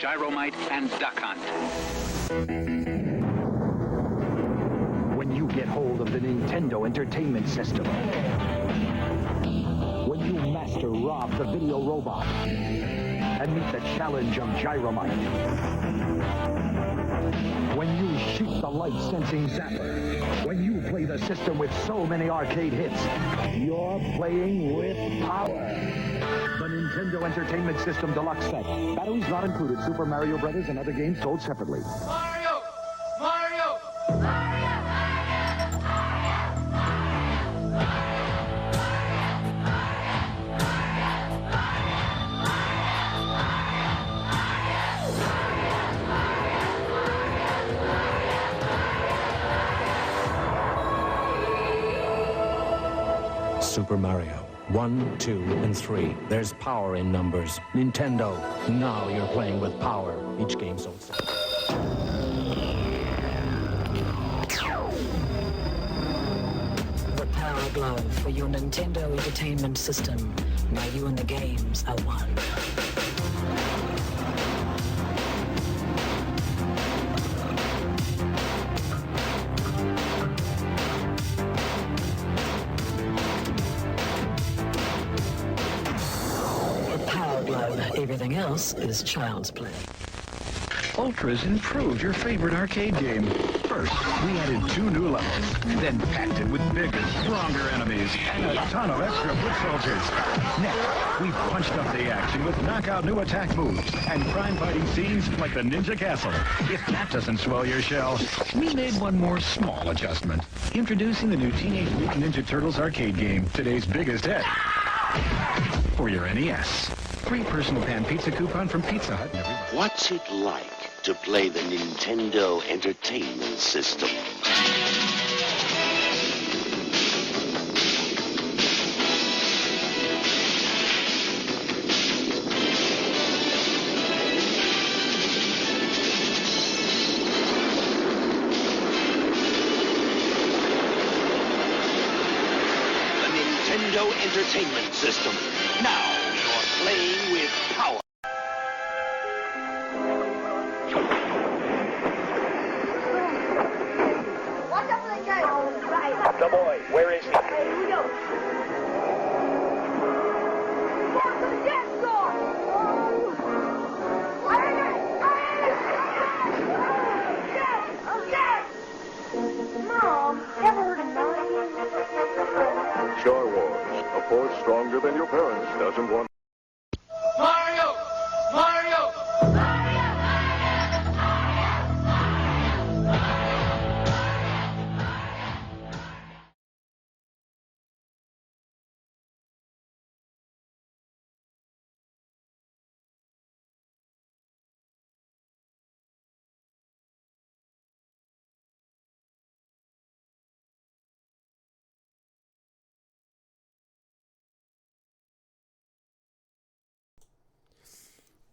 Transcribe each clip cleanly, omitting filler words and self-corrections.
Gyromite and Duck Hunt. When you get hold of the Nintendo Entertainment System. When you master Rob the video robot and meet the challenge of Gyromite. When you shoot the light-sensing zapper. When you play the system with so many arcade hits, you're playing with power. The Nintendo Entertainment System Deluxe Set. Batteries not included. Super Mario Brothers and other games sold separately. Mario! Mario! Super Mario. 1, 2, and 3. There's power in numbers. Nintendo, now you're playing with power. Each game sold separately. The Power Glove for your Nintendo Entertainment System. Now you and the games are one. The Power Glove. Everything else is child's play. Ultra's improved your favorite arcade game. First, we added 2 new levels, then packed it with bigger, stronger enemies and a ton of extra foot soldiers. Next, we punched up the action with knockout new attack moves and crime-fighting scenes like the Ninja Castle. If that doesn't swell your shell, we made one more small adjustment. Introducing the new Teenage Mutant Ninja Turtles arcade game, today's biggest hit. For your NES. Free personal pan pizza coupon from Pizza Hut. Everybody. What's it like to play the Nintendo Entertainment System? The Nintendo Entertainment System. Now you're playing with power. Watch out for the giant. The boy, where is he? Here we go. Down to the dance floor. Oh. I heard it. I heard it. Yes. Yes. Mom, ever heard of 9? Star Wars, a force stronger than your parents doesn't want. Mario! Mario!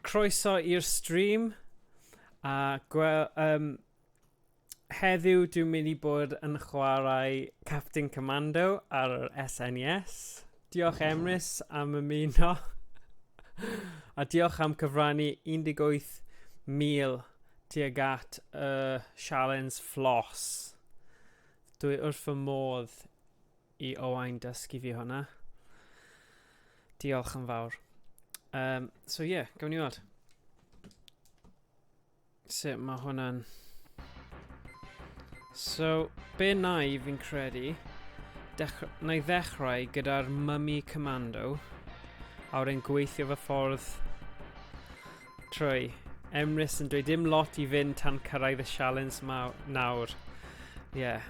Croeso i'r stream. A heddiw dwi'n mynd i bod yn chwarae Captain Commando ar yr SNES. Diolch Emrys am ymuno. A diolch am cyfrannu 18,000 tuag at y sialens floss. Dwi wrth fy modd i Owain dysgu fi hwnna. Diolch yn fawr. So ie, yeah, gawn ni weld sut mae hwnna'n. So, be na i fi'n credu, na i ddechrau gyda'r Mummy Commando, a wedyn gweithio fy ffordd trwy. Emrys yn dweud dim lot i fynd tan cyrraedd y sialens nawr. Yeah.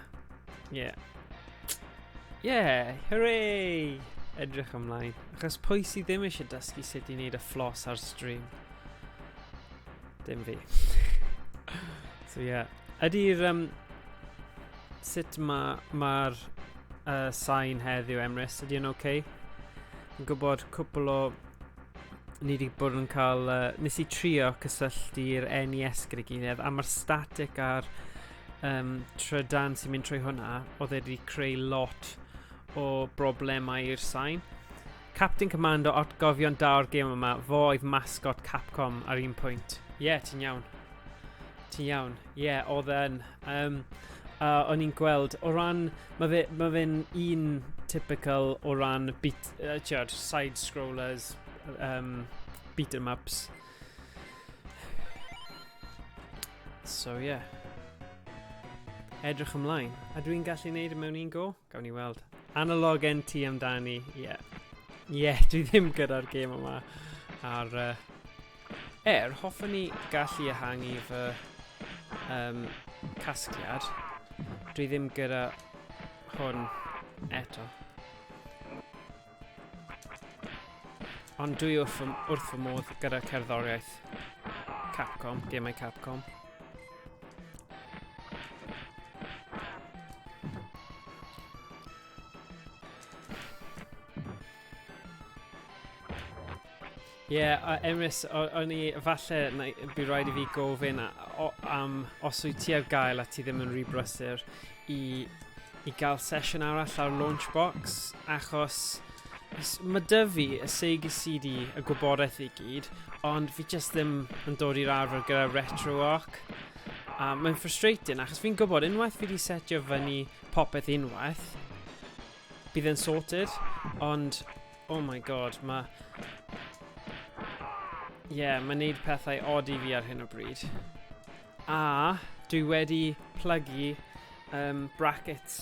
Yeah, hooray! Edrych ymlaen. Achos pwy sydd ddim eisiau dysgu sut i wneud y floss ar stream? Dim fi. So yeah. Ydy'r... Sut mae'r ma sain heddiw, Emrys? Ydy yn oce? Okay? Fi'n gwybod cwpl o... Ni wedi bod yn cael... Nes i trio cysylltu'r NES gyda'i gilydd, a mae'r static a'r trydan sy'n mynd trwy hwnna, oedd e wedi creu lot o broblemau i'r sain. Captain Commando, atgofion da o'r gêm yma, fo oedd mascot Capcom ar un pwynt. Ie, yeah, ti'n iawn. Ti'n iawn. Ie, yeah, oedd e'n. Um, o'n i'n gweld, o ran, mae fe'n ma fe un typical o ran beat, tiod, side-scrollers, beat 'em ups. So, ie. Yeah. Edrych ymlaen. A dwi'n gallu neud e mewn un go? Gawn ni weld. Analog NT amdani, ie. Yeah. Ie, yeah, dwi ddim gyda'r gêm yma. Ar, hoffwn i gallu ehangu fy casgliad. Dwi ddim gyda hwn eto. Ond dwi wrth fy modd gyda cerddoriaeth Capcom, gemau Capcom. Ie, yeah, Emrys, o'n i, falle, bydd rhaid i fi gofyn am os wyt ti ar gael a ti ddim yn rhy brysur i gael sesiwn arall ar Launchbox, achos mae dy fi y Sega CD, y gwybodaeth i gyd, ond fi just ddim yn dod i'r arfer gyda RetroArch. A mae'n frustrating, achos fi'n gwybod unwaith fi wedi setio fyny popeth unwaith, bydd e'n sorted, ond, oh my god, mae... Ie, yeah, mae'n neud pethau odd i fi ar hyn o bryd. A dwi wedi plygu brackets,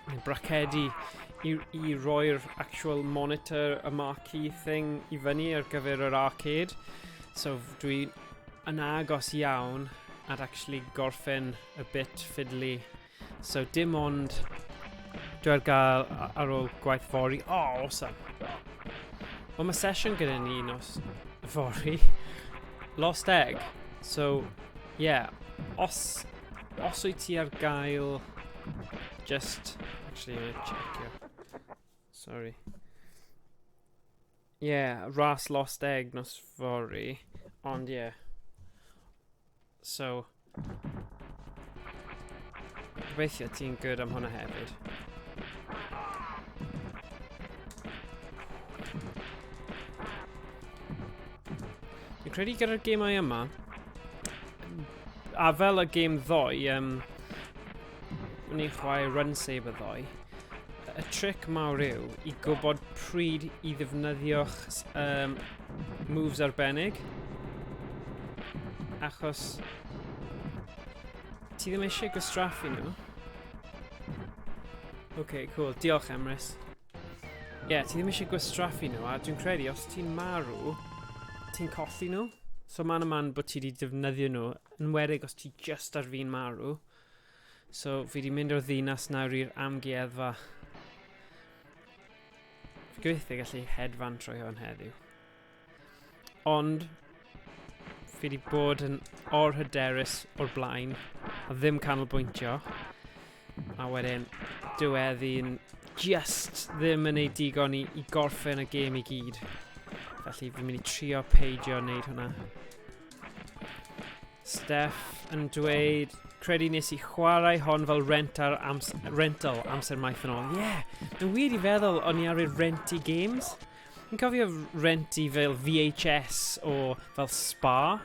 neu bracedi, i roi'r actual monitor, y marquee thing i fyny ar gyfer yr arcade. So dwi yn agos iawn at actually gorffen y bit fiddly. So dim ond dwi ar gael ar ôl gwaith fory. Oh, awesome. Wel, mae sesiwn gyda ni nos fory. Lost Egg. So, yeah. Os wyt ti ar gael just... Actually, I'm gonna check you. Sorry. Yeah, ras Lost Egg nos fory. Ond, yeah. So, gobeithio ti'n good am hwnna hefyd. Dwi'n credu gyda'r gemau yma, a fel y gêm ddoe, o'n i'n chwarae Run Saber ddoe, y trick mawr yw i gwybod pryd i ddefnyddio'ch moves arbennig. Achos ti ddim eisiau gwastraffu nhw. OK, cool. Diolch, Emrys. Ie, yeah, ti ddim eisiau gwastraffu nhw, a dwi'n credu os ti'n marw, ti'n colli nhw. So man y man bod ti wedi defnyddio nhw, yn enwedig os ti just ar fin marw. So fi wedi mynd o'r ddinas nawr i'r amgueddfa. Fi gobeithio gallu hedfan trwy hwn heddiw. Ond fi wedi bod yn orhyderus o'r blaen a ddim canolbwyntio. A wedyn diweddu'n just ddim yn neud digon i gorffen y gêm i gyd. Felly fi'n mynd i trio peidio wneud hwnna. Steph yn dweud, credu nes i chwarae hon fel rent ar rental amser maith yn ôl. Ie, yeah, dwi'n wir i feddwl o'n i ar rentu games. Fi'n cofio rentu fel VHS o fel Spar,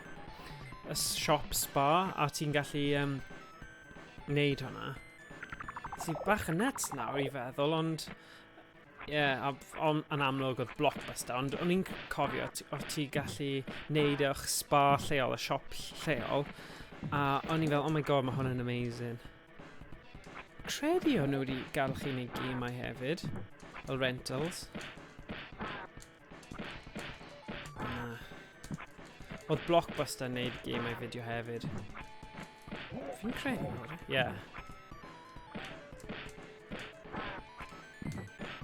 y siop Spar, a ti'n gallu wneud hwnna. Sy'n bach yn nuts nawr i feddwl, ond ie, yeah, yn amlwg oedd Blockbuster, ond o'n i'n cofio o ti gallu neud eich Spar lleol, y siop lleol, a o'n i'n fel, oh my god, mae hwn yn amazing. Credu o'n nhw wedi gael chi wneud gemau hefyd, fel rentals. Na. Oedd Blockbuster yn neud gemau fideo hefyd. Fi'n credu, ie. Yeah.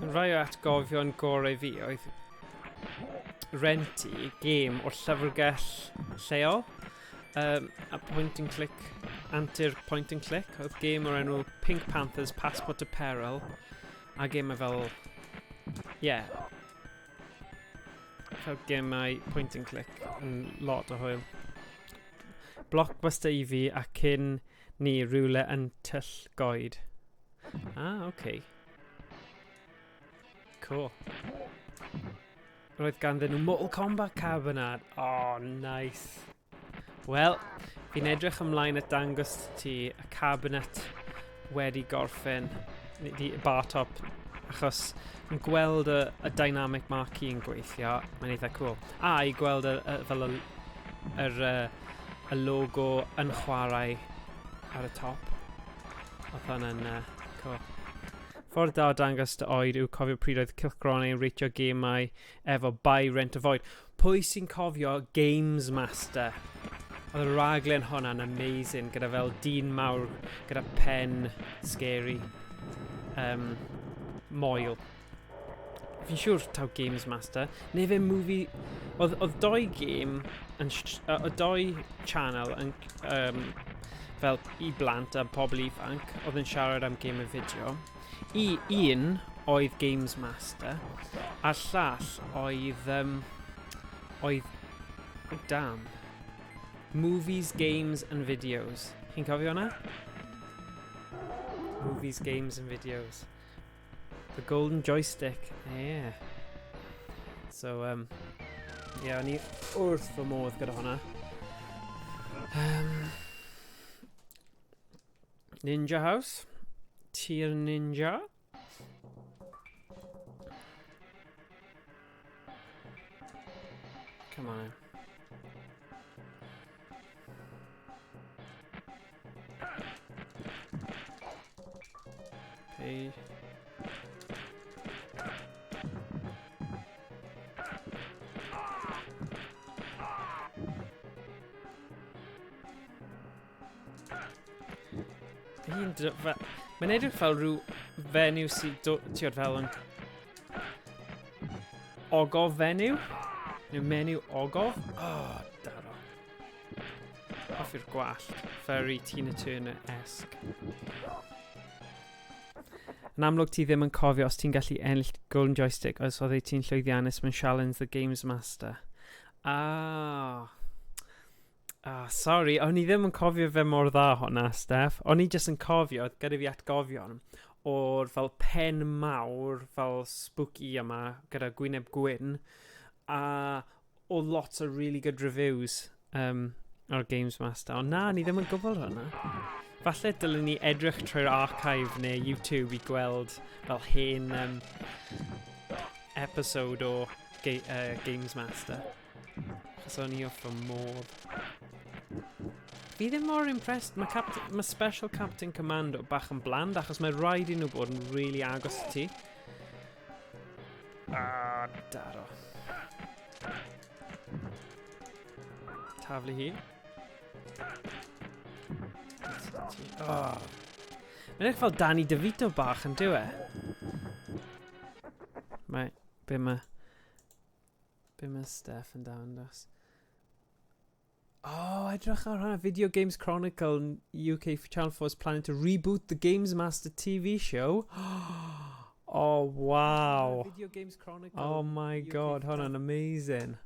Rhai o atgofion gorau fi oedd rentu gêm o'r llyfrgell lleol. A point and click, antur point and click. Oedd gêm o'r enw Pink Panthers Passport to Peril. A gêm fel, yeah, fel gemau point and click yn lot o hwyl. Blockbuster i fi a cyn ni rhywle yn Tyllgoed. Ah, okay. Cool. Roedd ganddyn nhw Mortal Kombat cabinet. Oh, nice. Wel, fi'n edrych ymlaen at dangos ti y cabinet wedi gorffen, di bar top, achos yn gweld y, y dynamic marquee yn gweithio, mae'n eitha cool. A i gweld y, y, fel y, yr, y, y logo yn chwarae ar y top. Oedd hwnna'n uh, cool. Ffordd da o dangos dy oed yw cofio pryd oedd cylchgronau yn reitio gemau efo Buy Rent Avoid. Pwy sy'n cofio Games Master? Oedd y raglen hwnna'n amazing, gyda fel dyn mawr, gyda pen scary, um, moel. Fi'n siŵr taw Games Master. Neu fe movie... Oedd, oedd doi game, yn, oedd doi channel yn, um, fel i blant a pobl ifanc, oedd yn siarad am game y fideo. I un oedd Games Master, a'r llall oedd... Um, oedd... Oh, damn. Movies, Games and Videos. Chi'n cofio hwnna? Movies, Games and Videos. The Golden Joystick. Yeah. So, um, yeah, o'n i wrth fy modd gyda hwnna. Um, Ninja House. Tier Ninja. Come on. Okay. Hi'n Mae'n edrych fel rhyw fenyw sy'n ti'n fel yn ogof fenyw? Neu menyw ogof? Oh, daro. Hoffi'r gwallt. Very Tina Turner-esque. Yn amlwg ti ddim yn cofio os ti'n gallu ennill Golden Joystick os oedd ti'n llwyddiannus mewn Challenge the Games Master. Ah. Ah, sorry, o'n i ddim yn cofio fe mor dda hwnna, Steph. O'n i jyst yn cofio, oedd gyda fi atgofion o'r fel pen mawr, fel spooky yma, gyda gwyneb gwyn, a o lot o really good reviews um, o'r Games Master. Ond na, ni ddim yn gwybod hwnna. Falle dylen ni edrych trwy'r archive neu YouTube i gweld fel hen um, episode o Ga uh, Games Master. Achos o'n i wrth fy modd. Fi ddim mor impressed. Mae, Captain, mae Special Captain Commando bach yn bland achos mae rhaid i nhw bod yn really agos i ti. Ah, daro. Taflu hi. Oh. Mae'n edrych fel Danny DeVito bach yn dyw e? Mae, be mae... Be mae Steph yn dangos? Oh, edrych ar hwnna. Video Games Chronicle UK Channel 4 is planning to reboot the Games Master TV show. Oh, wow. Video Games Chronicle. Oh my god, hwnna'n amazing.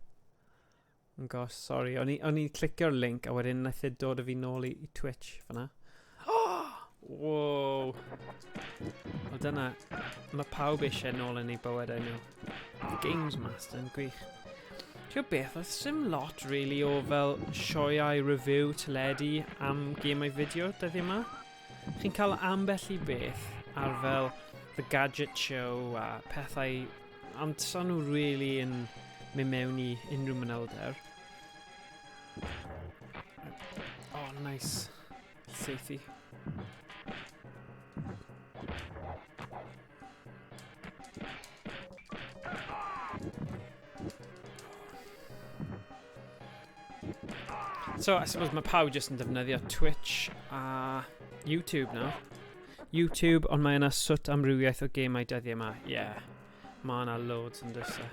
Oh gosh, sorry. O'n i'n clicio'r link a wedyn nath e dod â fi nôl i, i Twitch fyna. Oh, wow. O dyna, mae pawb eisiau nôl yn ei bywydau nhw. Games Master yn gwych. Ti'n gwybod beth, oedd sim lot really o fel sioeau review teledu am gemau fideo dyddiau yma. Chi'n cael ambell i beth ar fel The Gadget Show a pethau, ond so nhw really yn mynd mewn i unrhyw manylder. Oh, nice. Seithi. So, I suppose mae pawb jyst yn defnyddio Twitch a YouTube now. YouTube, ond mae yna swt amrywiaeth o gemau dyddiau yma. Yeah, mae yna loads yn does e.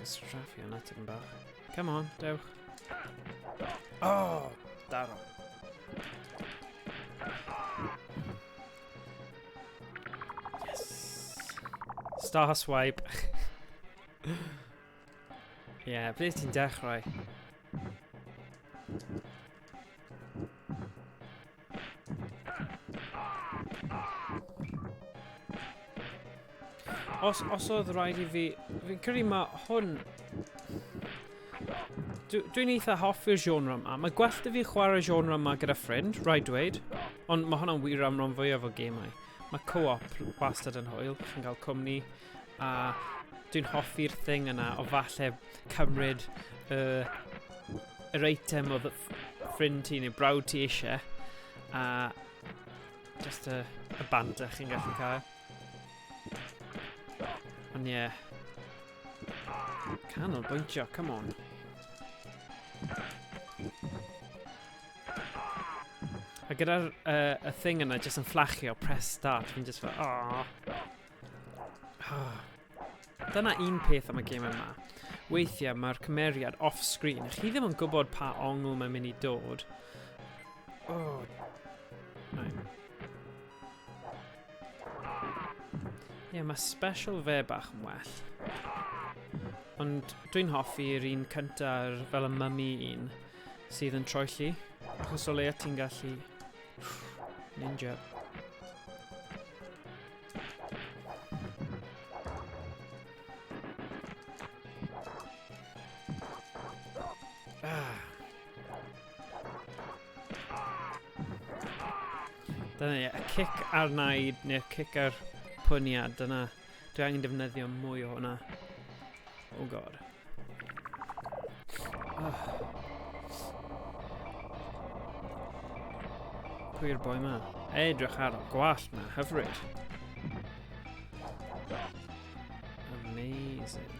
Straffi yna tipyn bach. Come on, dewch. Oh, daro. Yes. Star swipe. yeah, ble ti'n dechrau? Os, os oedd rhaid i fi... Fi'n credu mae hwn... Dwi'n eitha hoffi'r genre yma. Mae gwell 'da fi chwarae genre yma gyda ffrind, rhaid dweud. Ond mae hwnna'n wir am ran fwyaf o gemau. Mae co-op wastad yn hwyl, chi'n cael cwmni, a dwi'n hoffi'r thing yna o falle cymryd y, yr eitem oedd ffrind ti neu brawd ti eisiau, a just y, y banter chi'n gallu cael. Ond ie, yeah. Canolbwyntio, come on. A gyda'r y thing yna jyst yn fflachio, press start, fi'n just fel, oh. Oh. Dyna un peth am y gêm yma. Weithiau mae'r cymeriad off-screen. Chi ddim yn gwybod pa ongl mae'n mynd i dod. Oh. Right. Ie, yeah, mae special fe bach yn well. Ond dwi'n hoffi'r un cyntaf fel y mummy un sydd yn troelli. Achos o leia ti'n gallu... Ninja. Ah. Dyna ni, y cic ar naid neu'r cic ar pwyniad, dyna. Dwi angen defnyddio mwy o hwnna. Oh god. Oh. Pwy yw'r boi ma? Edrych ar y gwallt na, hyfryd. Amazing.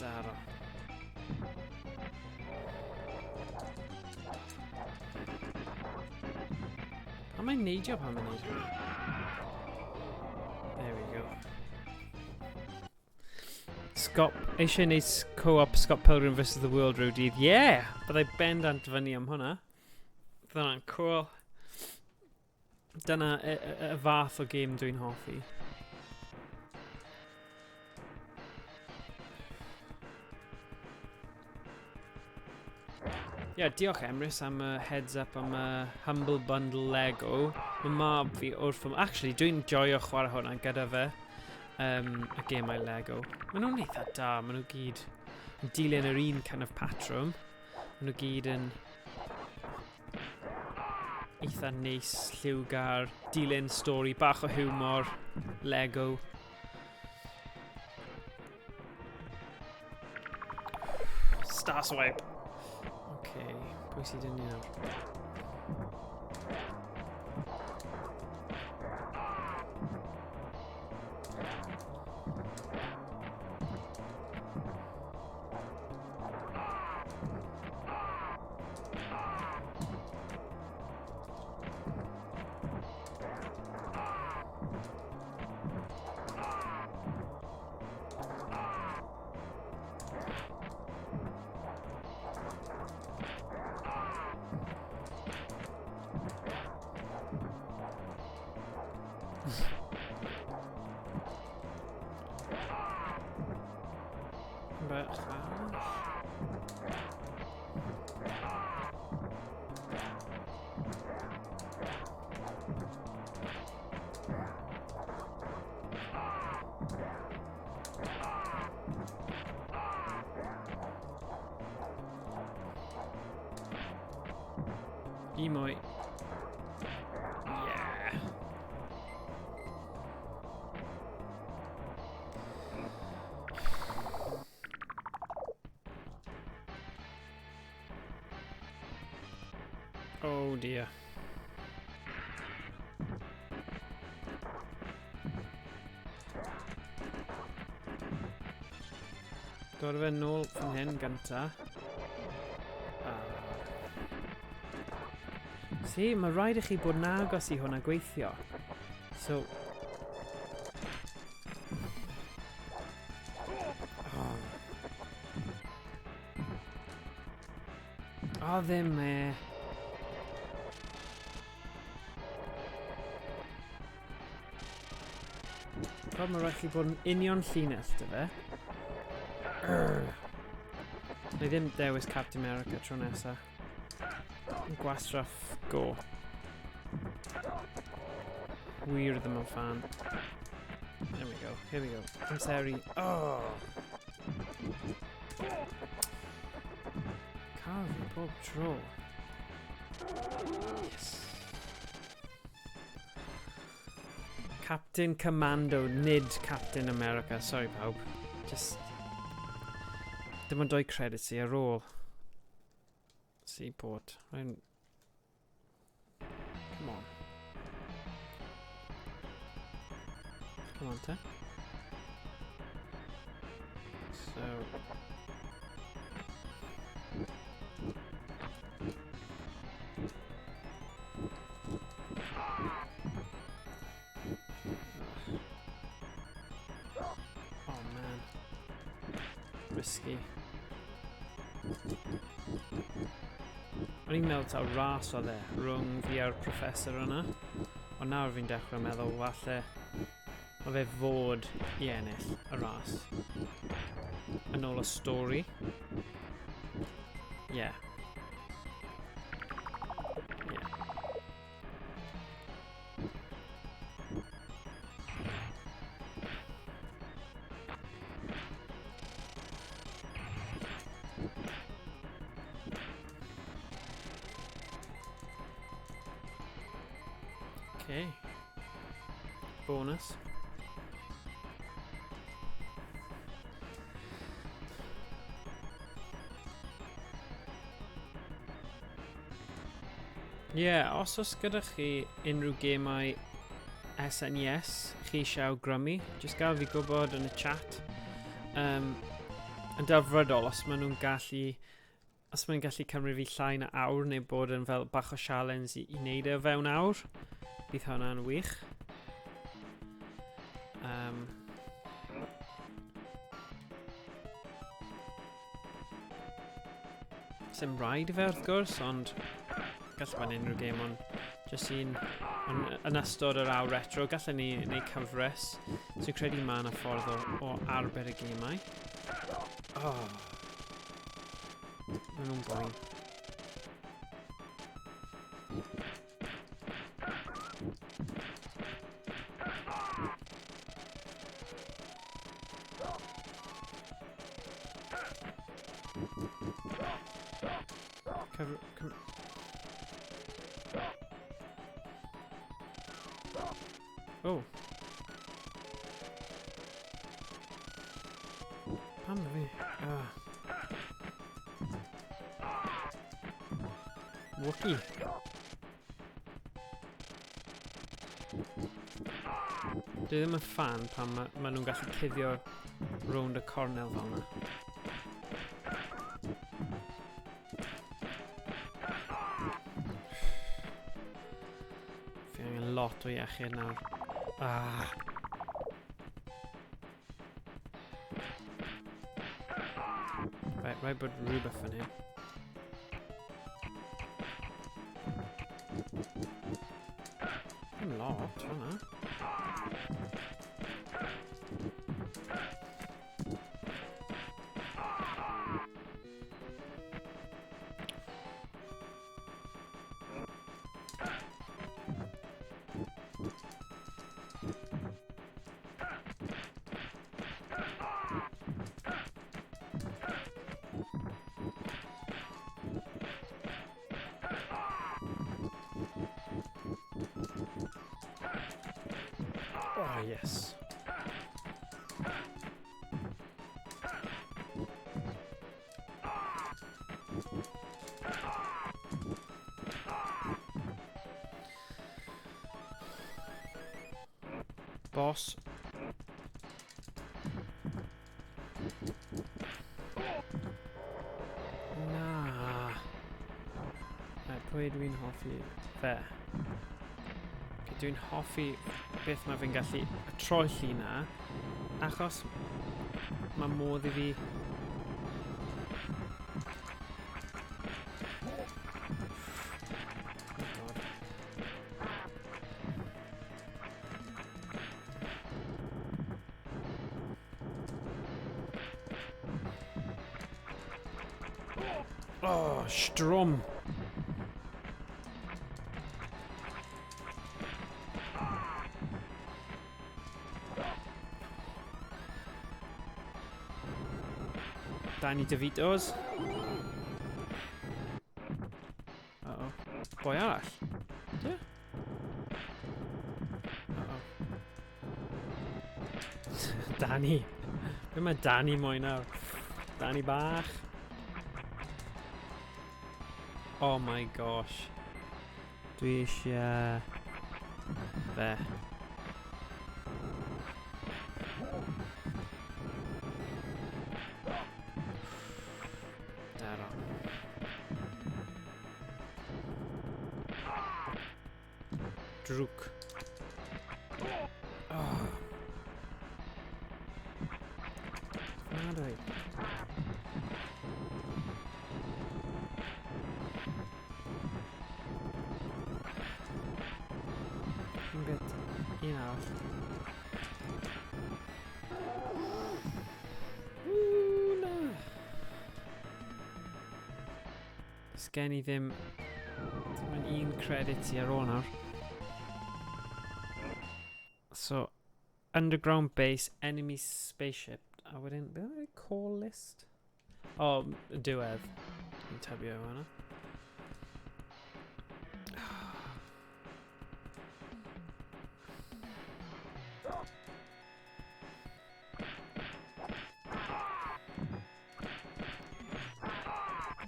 Daro. Pam mae'n neidio pan mae'n neud hwnna? There we go. Scott, eisiau neud co-op Scott Pilgrim vs The World rhyw dydd. Yeah! Byddai bendant fyny am hwnna. Bydd hwnna'n cool. Dyna y, y, y fath o game dwi'n hoffi. Ie, yeah, diolch Emrys am y heads up am y Humble Bundle Lego. Mae mab fi wrth... Actually, dwi'n joio chwarae hwnna gyda fe. Y gemau Lego. Maen nhw'n eitha da, maen nhw gyd yn dilyn yr un kind of patrwm. Maen nhw gyd yn eitha neis, lliwgar, dilyn stori, bach o hiwmor, Lego. Star swipe. Okay, pwy sydd yn ni nawr? Bach arall. I mwy. Yeah. Oh dear. Dod fe nôl fan hyn gynta. Ah. See, mae rhaid i chi bod yn agos i hwnna gweithio. So... Oh. O, ddim e. Wel, mae rhaid chi bod yn union llinell, dy fe. Urgh. Na i ddim dewis Captain America tro nesa. Gwastraff go. Wir ddim yn fan. There we go, here we go. Amseru. Oh! Cael fi pob tro. Yes. Captain Commando, nid Captain America. Sorry pawb. Just... Dim ond doi credits i ar ôl. Seaport. Rhaid... Come on. Come on, te. So... Oh man. Risky. O'n i'n meddwl taw ras oedd e rhwng fi a'r professor yna. Ond nawr fi'n dechrau meddwl falle mae fe fod i ennill y ras. Yn ôl y stori. Yeah. Yeah. Okay. Bonus. Ie, yeah, os oes gyda chi unrhyw gemau SNES chi eisiau awgrymu, jyst gael fi gwybod yn y chat. Yn delfrydol, os maen nhw'n gallu, os maen nhw'n gallu cymryd fi llai na awr neu bod yn fel bach o sialens i wneud e o fewn awr, bydd hwnna'n wych. Sim rhaid i fe wrth gwrs, ond gallu bod yn unrhyw gêm, ond jyst un yn ystod yr awr retro, gallen ni wneud cyfres. Dwi'n credu mae yna ffordd o arbed y gemau. Oh. Maen nhw'n boen. Cover, cover. Oh. Pam fi? Ah. Wookie. Dwi ddim yn fan pan ma nhw'n gallu cuddio rownd y cornel fel yna. Fi angen lot o iechyd nawr. Ah. Right, rhaid bod rhywbeth fan hyn. Dim lot, hwnna. Oh, yes. Boss. Na. Right, pwy dwi'n hoffi? Fe. Okay, dwi'n hoffi beth mae fe'n gallu y troelli na, achos mae modd i fi Oh god. Oh, strom. Danny DeVito's. Uh-oh. Boi arall. Yeah. Uh-oh. Danny. Be mae Danny moyn nawr? Danny bach. Oh my gosh. Dwi eisiau... Fe. Daro. Drwg. Oh. Ofnadwy. Un bit. Un arall. Ww, na. Sgen i ddim... Dim ond un credit i ar ôl nawr. So, underground base, enemy spaceship. A wedyn, beth oedd y call list? O, oh, diwedd. Dwi'n tybio yma hwnna.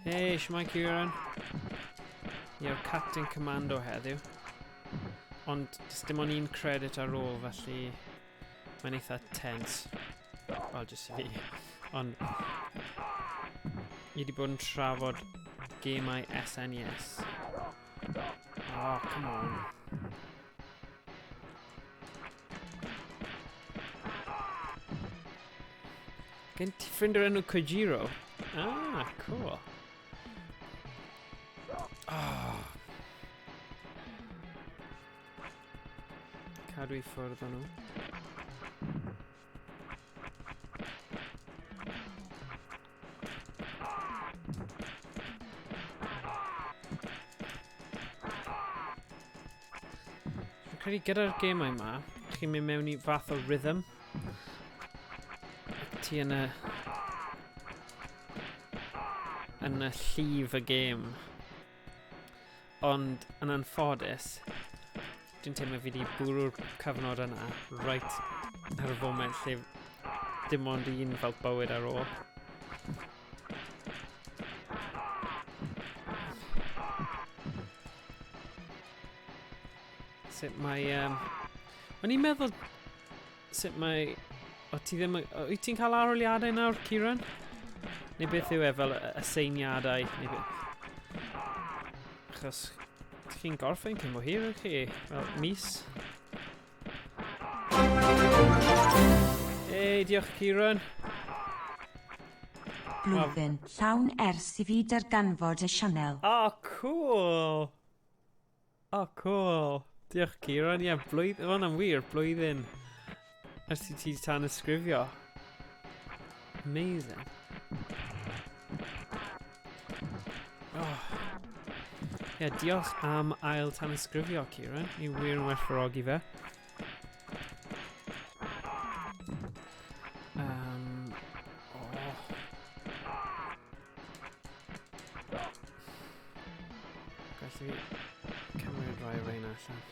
Hey, shwmae Kieran. You're Captain Commando heddiw. Ond does dim ond un credit ar ôl, felly mae'n eitha tense. Wel, jyst i fi. Ond ni wedi bod yn trafod gemau SNES. Oh, come on. Gen ti ffrind o'r enw Kojiro? Ah, cool. Oh. Cadw i ffwrdd o'n nhw. Dwi'n credu gyda'r gemau yma, chi'n mynd mewn i fath o rhythm. Ac ti yn y llif y gêm. Ond yn anffodus, dwi'n teimlo fi wedi bwrw'r cyfnod yna right ar y foment lle dim ond un fel bywyd ar ôl. Sut mae... O'n i'n meddwl sut mae... O ti ddim... Wyt ti'n cael arholiadau nawr, Kieran? Neu beth yw e fel aseiniadau? Neu beth? Achos chi'n gorffen cyn bo hir, ydych chi? Fel mis. Ei, diolch Kieran. Blwyddyn llawn ers i fi darganfod y sianel. Oh, cool! Oh, cool. Diolch Kieran. Ie, yeah, blwyddyn... Hwnna'n wir, blwyddyn. Ers i ti tan ysgrifio. Amazing. Oh. Ie, yeah, diolch am ail tan ysgrifio, Kieran. Ni wir yn werthfawrogi fe. Oh. Gallu fi cymryd rai o reina allan.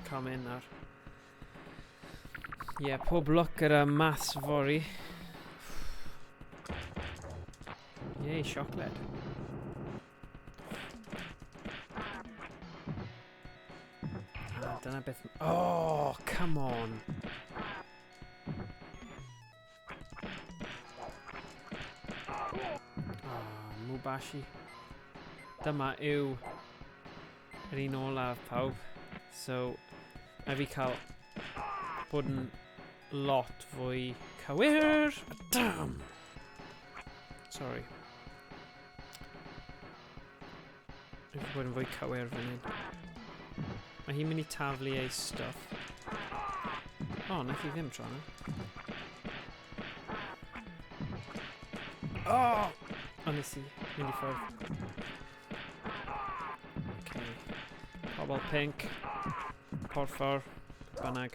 Cael mynd nawr. Ie, yeah, pob lwc gyda maths fory. Yay, siocled. Ah, dyna beth... Oh, come on! Oh, Mubashi. Dyma yw yr un olaf pawb. So, mae fi cael bod yn lot fwy cywir. Damn! Sorry. Rwy'n bod yn fwy cywir fan hyn. Mae hi'n mynd i taflu ei stuff. O, oh, nath hi ddim tro yna. O! Oh! O, nes i mynd i ffwrdd. Okay. Pobl pink. Porffor. Bynnag.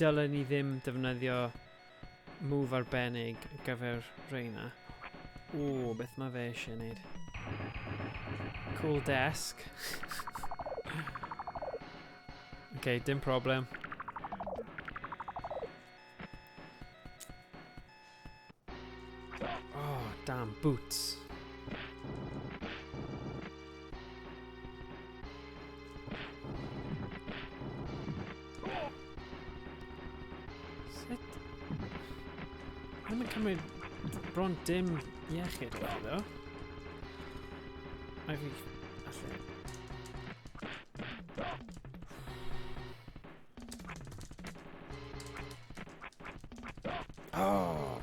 Dylen ni ddim defnyddio move arbennig ar gyfer reina. O, beth mae fe eisiau gwneud? Cool desk. Okay, dim problem. Oh, damn, boots. Sut? Ddim yn cymryd bron dim iechyd fel ddo. Mae fi... Allan. Oh!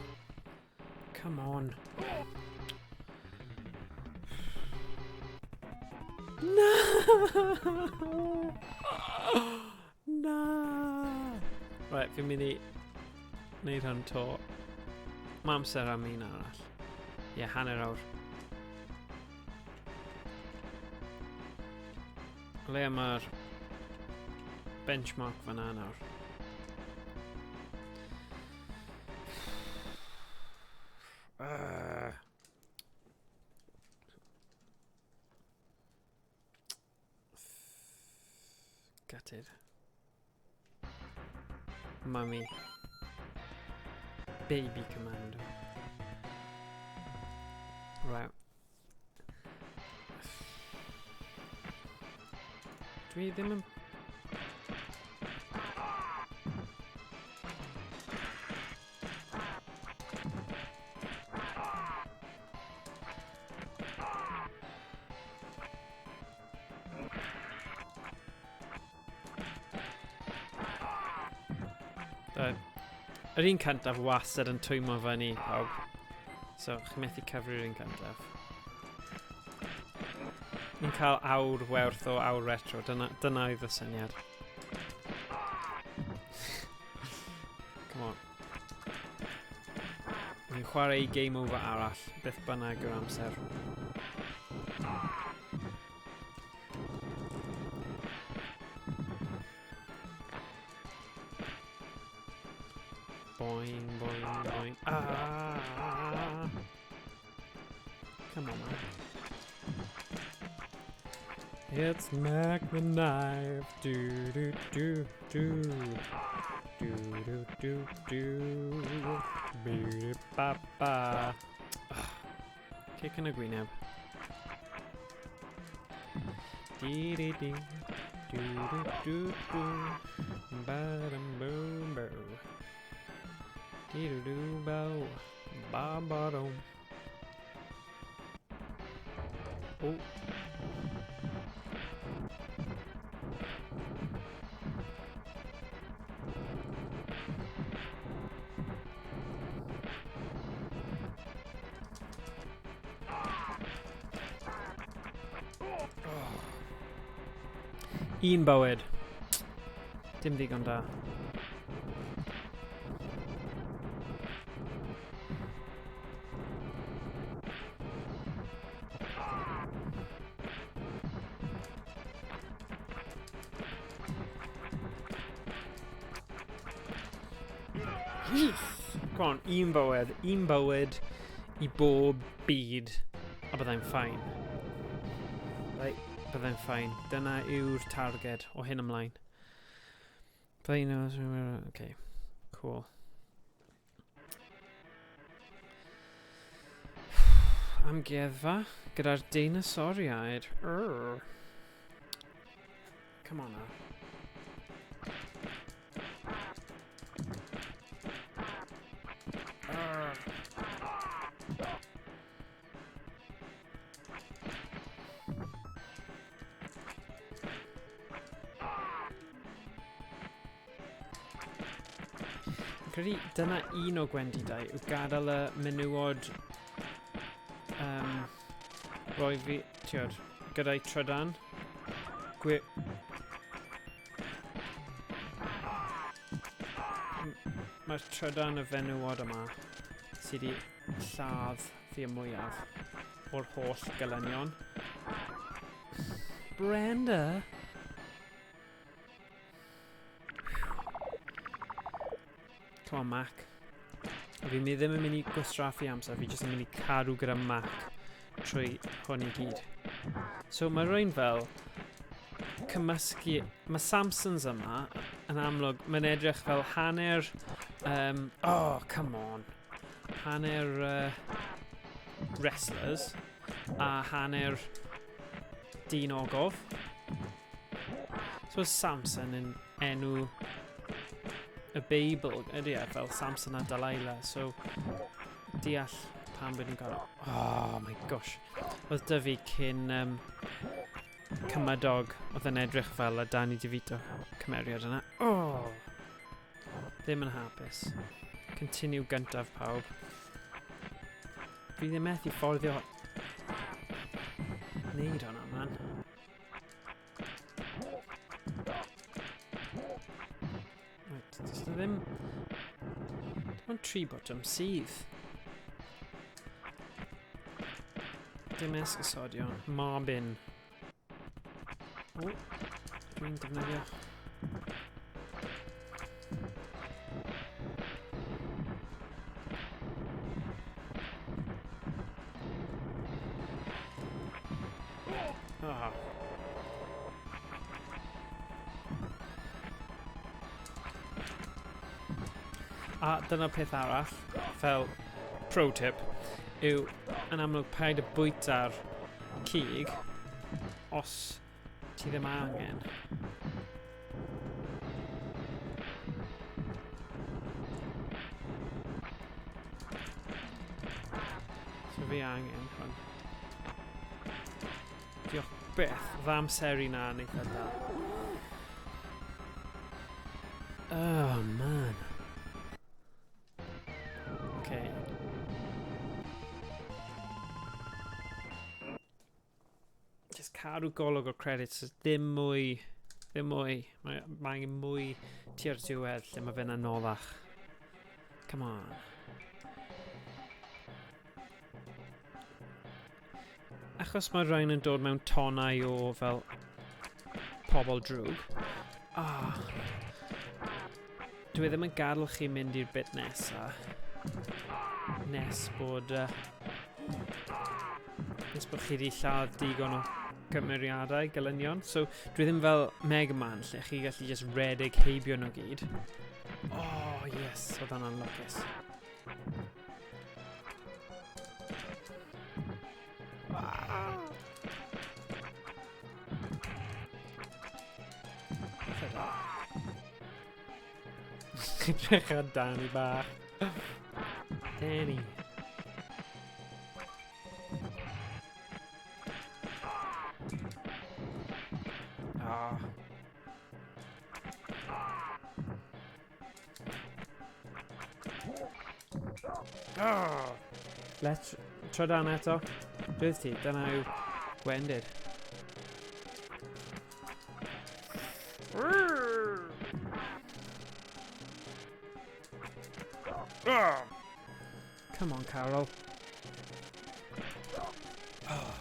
Come on. Na! Na! Right, fi'n mynd i wneud hwn to. Mae amser am un arall. Ie, yeah, hanner awr. Le mae'r benchmark fan'na nawr? Gutted. Mummy. Baby commando. Right. Dwi ddim yn... Yr un cyntaf wastad yn twymo fyny pawb. So, chi'n methu cyfri'r un cyntaf. Ni'n cael awr werth o awr retro, dyna, dyna oedd y syniad. Come on. Ni'n chwarae game over arall, beth bynnag yw'r amser. Boing, boing, boing. Ah! Come on, man. It's Mac the Knife. Do, do, do, do. Do, do, do, do. Be, ba, ba. Cic yn y gwyneb. Di, di, di. Do, do, do, do. Ba, dum, boom, bo. Di, do, do, bo. Ba, ba, dum. Oh. Un bywyd. Dim ddigon da. Yes! Go on, un bywyd. Un bywyd i bob byd. A byddai'n ffain. Right, byddai'n ffain. Dyna yw'r targed o hyn ymlaen. Byddai'n... Okay, cool. Amgueddfa gyda'r deinosoriaid. Urgh. Come on now. Credu dyna un o gwendidau yw gadael y menywod roi fi, tiod, gyda'i trydan. Mae'r trydan y fenywod yma sydd wedi lladd fi y mwyaf o'r holl gelynion. Brenda! Come on, Mac. Fi mi ddim yn mynd i gwastraffu amser, fi jyst yn mynd i cadw gyda Mac trwy hwn i gyd. So mae rwy'n fel cymysgu... Mae Samsons yma, yn amlwg, mae'n edrych fel hanner... oh, come on. Hanner wrestlers a hanner dyn ogof. So Samson yn enw y Beibl, ydy e, fel Samson a Delilah, so deall pam bod nhw'n cael... Oh my gosh. Oedd dy fi cyn cymydog oedd yn edrych fel y Danny DeVito cymeriad yna. Oh! Ddim yn hapus. Continue gyntaf pawb. Fi ddim methu fforddio wneud hwnna, man. Right, does e ddim... Dim ond 3 botwm sydd. Dim esgusodion. Marbin. O, dwi'n defnyddio. Ah. A dyna peth arall, fel pro tip, yw yn amlwg paid y bwyta'r cig os ti ddim angen. So fi angen hwn. Diolch byth, fy amseru na yn eitha da. Oh man. Okay. Just cadw golwg o'r credits, ddim mwy, ddim mwy. Mae angen mwy tua'r diwedd lle mae fe'n anoddach. Come on. Achos mae rhain yn dod mewn tonnau o fel pobl drwg. Ah. Dwi ddim yn gadael chi mynd i'r bit nesa. Nes bod nes bod chi wedi lladd digon o cymeriadau, gelynion. So dwi ddim fel Mega Man lle chi gallu just redeg heibio nhw gyd. Oh yes, oedd hwnna'n lwcus. Edrych ar Danny bach. Danny. Ah. Ah. Let's try dan eto. Dwydd ti, dyna yw gwendid. Come on, Carol. Oh.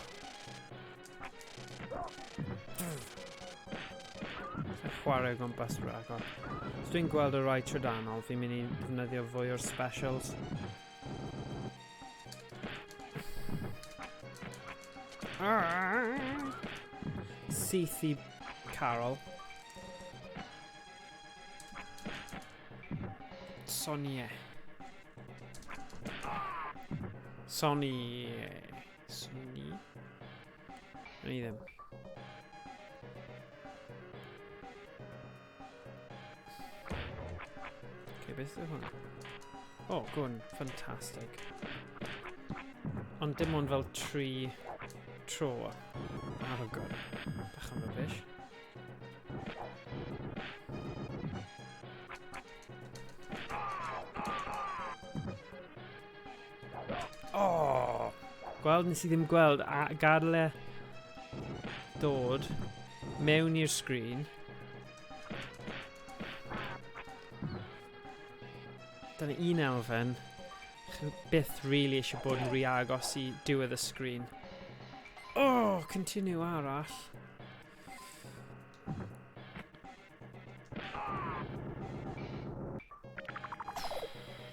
Chwarae o gwmpas rhagor. Os dwi'n gweld y rai trydanol, fi'n mynd i ddefnyddio fwy o'r specials. Syth i Carol. Sonie. Sonie. Sonie? Ni ddim. Okay, beth yw hwn? Oh, gwn. Fantastic. Ond dim ond fel 3 tro ar y gwn. Bach yn rubbish. Gweld nes i ddim gweld a gadael e dod mewn i'r sgrin. Dyna un elfen. Chi byth really eisiau bod yn rhy agos i diwedd y sgrin. Oh, continue arall.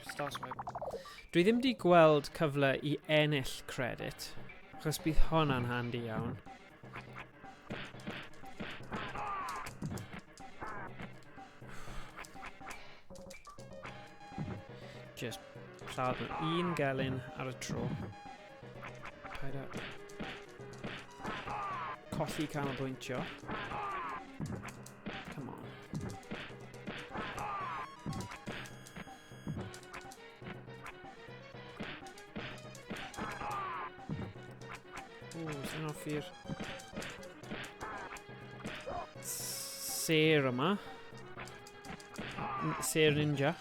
Star Swipe. Dwi ddim wedi gweld cyfle i ennill credit, achos bydd hwnna'n handi iawn. Just lladd nhw un gelyn ar y tro. Paid â colli canolbwyntio. Come on. Ooh, sy'n hoffi'r sêr yma. Sêr ninja.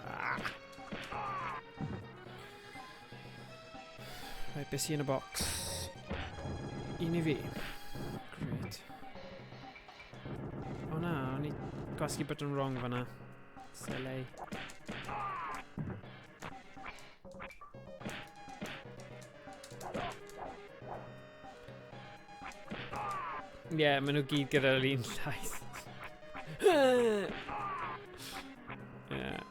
Ah. Right, beth sy'n y box? Un i fi. Great. O na, o'n i gwasgu button wrong fanna. Silly. Ie, yeah, maen nhw gyd gyda'r un llais. Yeah.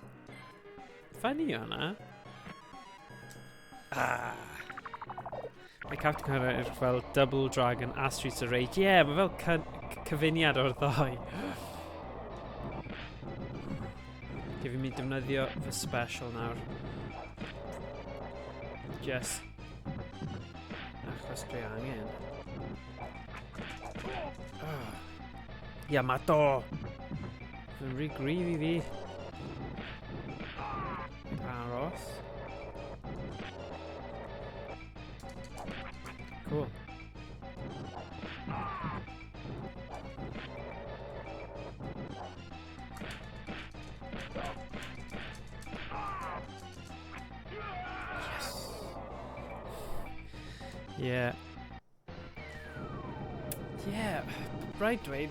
Funny hwnna. Ah. Mae Captain Carter fel Double Dragon a Streets of Rage. Ie, yeah, mae fel cyfuniad o'r ddau. Ge fi'n mynd defnyddio fy special nawr. Just achos dwi angen. Oh. Yamato! Mae'n rhy gryf i fi. Aros. Cool. Yes. Yeah. Yeah, rhaid dweud,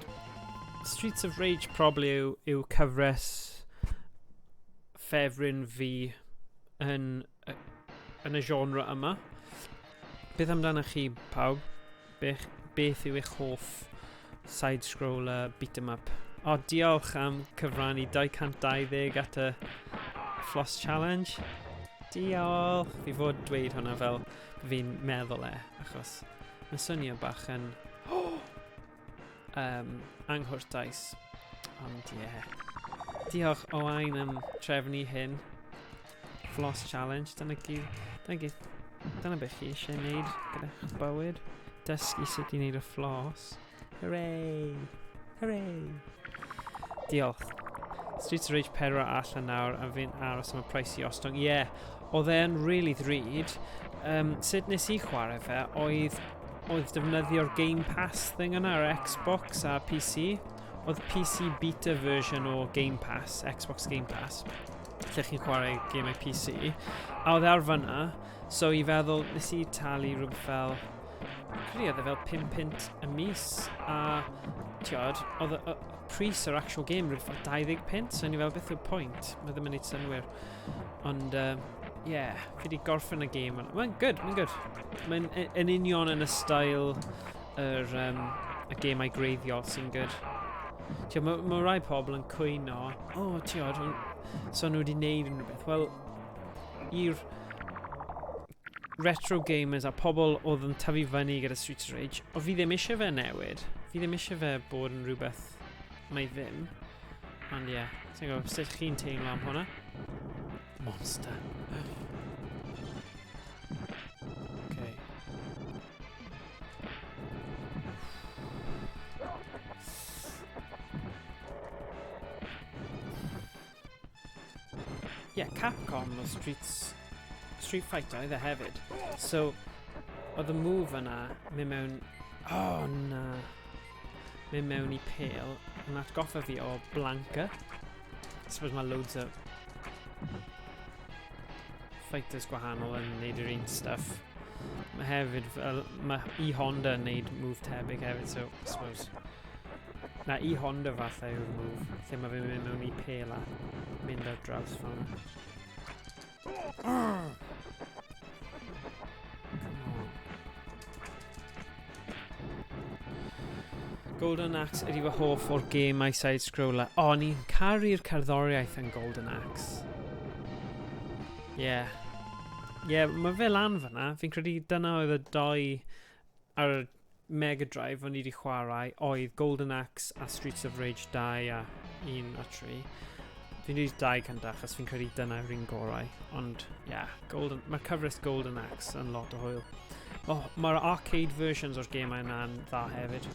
Streets of Rage probably yw, yw cyfres ffefryn fi yn, yn y genre yma. Beth amdanoch chi, pawb? Beth, beth yw eich hoff side-scroller beat 'em up? O, diolch am cyfrannu 220 at y Floss Challenge. Diolch! Fi fod dweud hwnna fel fi'n meddwl e, achos mae'n swnio bach yn anghwrtais. Ond ie. Yeah. Diolch Owain am trefnu hyn. Floss Challenge, dyna gyd, dyna gyd, dyna beth chi eisiau gwneud gyda'ch bywyd. Dysgu sut i wneud y floss. Hooray! Hooray! Diolch. Streets of Rage 4 allan nawr a fi'n aros am y price i ostwng. Ie, yeah, oedd e'n really ddrud. Sut nes i chwarae fe oedd, oedd defnyddio'r Game Pass thing yna ar Xbox a PC. Oedd PC beta version o Game Pass, Xbox Game Pass, lle chi'n chwarae gemau PC. A oedd e ar fyna, so i feddwl, nes i talu rhywbeth fel, credu oedd e fel 5 punt y mis, a tiod, oedd y pris yr actual game rhywbeth fel 20 punt, so o'n i fel, beth yw'r pwynt? Mae ddim yn neud synnwyr. Ond, yeah, fi wedi gorffen y game yna. Mae'n good, mae'n good. Mae'n yn union yn y style yr y gemau greiddiol sy'n good. Tio, mae ma rai pobl yn cwyno, o, oh, tiod, so nhw wedi neud unrhyw beth. Wel, i'r retro gamers a pobl oedd yn tyfu fyny gyda Streets of Rage, o fi ddim eisiau fe newid. Fi ddim eisiau fe bod yn rhywbeth mae ddim. Ond ie, yeah, sa'n gwybod sut chi'n teimlo am hwnna. Monster. Okay. Yeah, Capcom o Street Fighter oedd e hefyd. So, oedd y move yna mynd mewn... Oh, na. Mynd mewn i pêl yn atgoffa fi o Blanka. I suppose mae loads o fighters gwahanol yn neud yr un stuff. Mae hefyd, fel, mae E Honda yn neud move tebyg hefyd, so, I suppose. Na, E Honda falle yw'r move, lle mae fe'n mynd mewn i pêl a mynd ar draws fel yna. Come on. Golden Axe ydi fy hoff o'r gemau side-scroller. O, ni'n caru'r cerddoriaeth yn Golden Axe. Yeah. Yeah, mae fe lan fyna. Fi'n credu dyna oedd y doi ar y Mega Drive o'n i wedi chwarae, oedd Golden Axe a Streets of Rage 2 a 1 a 3. Fi'n dweud 2 cyntaf, achos fi'n credu dyna yw'r un gorau. Ond, yeah, Golden, mae'r cyfres Golden Axe yn lot o hwyl. Oh, mae'r arcade versions o'r gemau yna'n dda hefyd.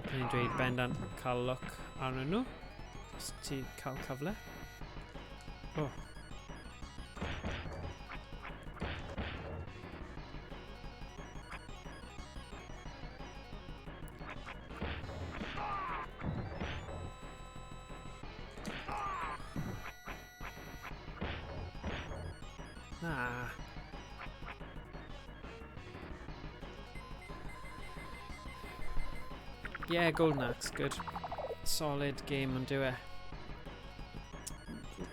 Dwi'n dweud bendant cael look arnyn nhw, os ti cael cyfle. Oh. Na. Yeah, Golden Axe, good. Solid game ond dyw e.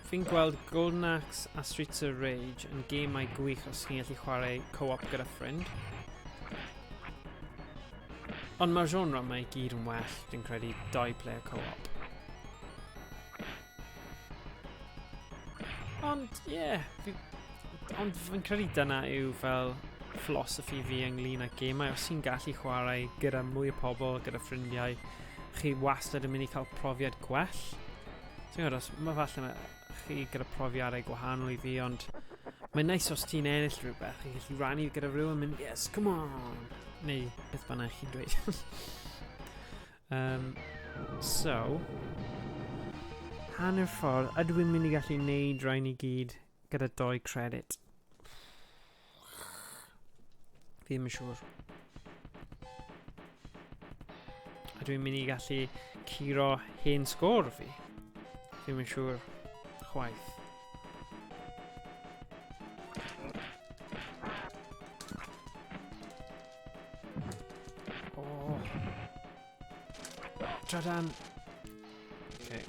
Fi'n gweld Golden Axe a Streets of Rage yn gemau gwych os chi'n gallu chwarae co-op gyda ffrind. Ond mae'r genre yma i gyd yn well, dwi'n credu, dau player co-op. Ond, ie, yeah, fi, ond fi'n credu dyna yw fel philosophy fi ynglyn â gemau. Os ti'n gallu chwarae gyda mwy o pobl, gyda ffrindiau, chi wastad yn mynd i cael profiad gwell. Ti'n gwybod, os mae falle ma chi gyda profiadau gwahanol i fi, ond mae'n neis os ti'n ennill rhywbeth, chi'n gallu rannu gyda rhywun mynd, yes, come on! Neu beth bynnag chi'n dweud. So, hanner ffordd, ydw i'n mynd i gallu neud rhain i gyd gyda 2 credit? Fi ddim yn siŵr. Ydw i'n mynd i gallu curo hen sgôr fi? Fi ddim yn siŵr chwaith. Oh. Trydan. Okay.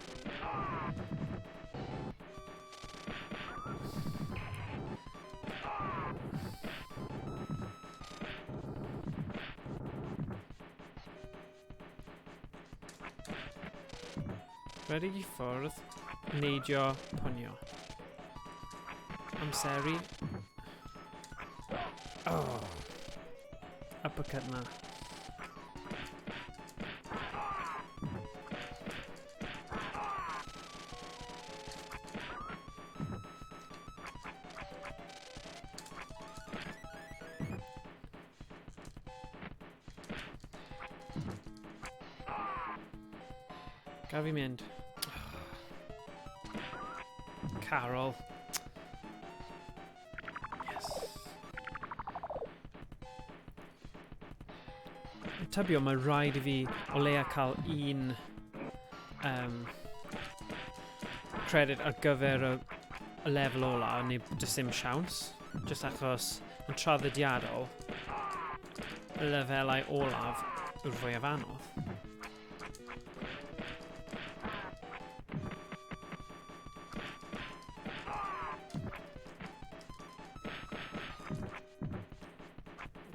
Rhedeg i ffwrdd, neidio, pwnio. Amseru. Oh. Uppercut na. Gaf fi mynd. Carol. Yes. Tybio, mae rhaid i fi o leia cael un credit ar gyfer y lefel ola, neu jyst ddim siawns. Jyst achos yn traddodiadol, y lefelau olaf yw'r fwyaf anodd.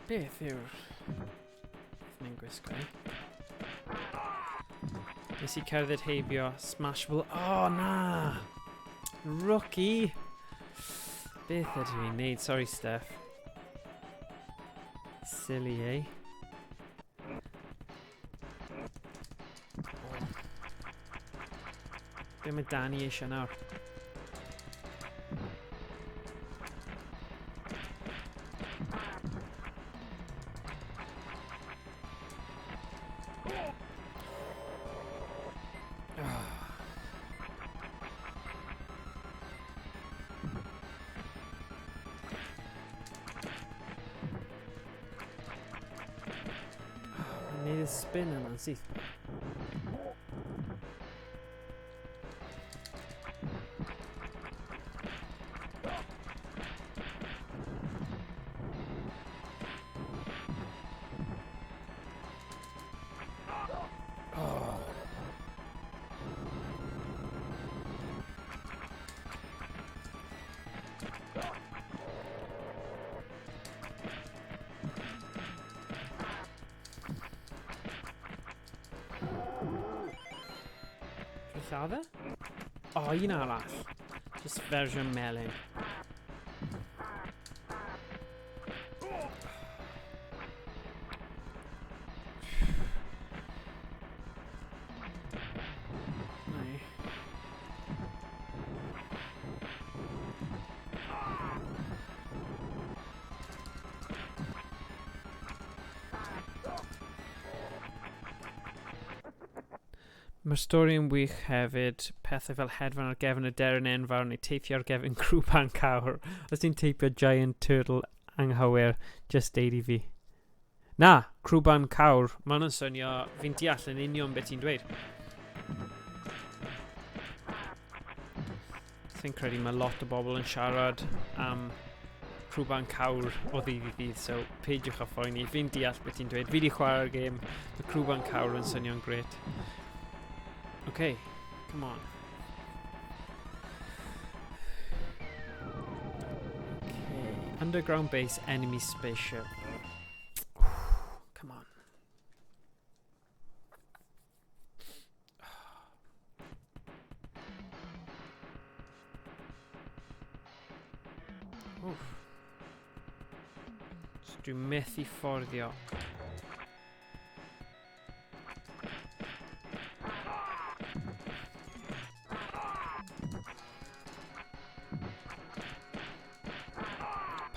Beth yw'r beth mae'n gwisgo i? Nes i cerdded heibio Smashable. Oh, na! Rookie! Beth ydw i'n neud? Sorry, Steph. Silly, eh? Be mae Danny eisiau nawr? Neud y spin yna'n syth. Lladd e? O, oh, un arall. Just fersiwn melyn. Mae'r stori yn wych hefyd, pethau fel hedfan ar gefn y deryn enfawr neu teithio ar gefn crwban cawr. Os ti'n teipio Giant Turtle anghywir, just deud i fi. Na, crwban cawr, mae hwnna'n swnio, fi'n deall yn union beth ti'n dweud. Fi'n credu mae lot o bobl yn siarad am crwban cawr o ddydd i ddydd, so peidiwch â phoeni. Fi'n deall beth ti'n dweud. Fi wedi chwarae'r gêm, mae crwban cawr yn swnio'n gret. OK, come on. Okay. Underground base enemy spaceship. Come on. Oof. So dwi'n methu fforddio.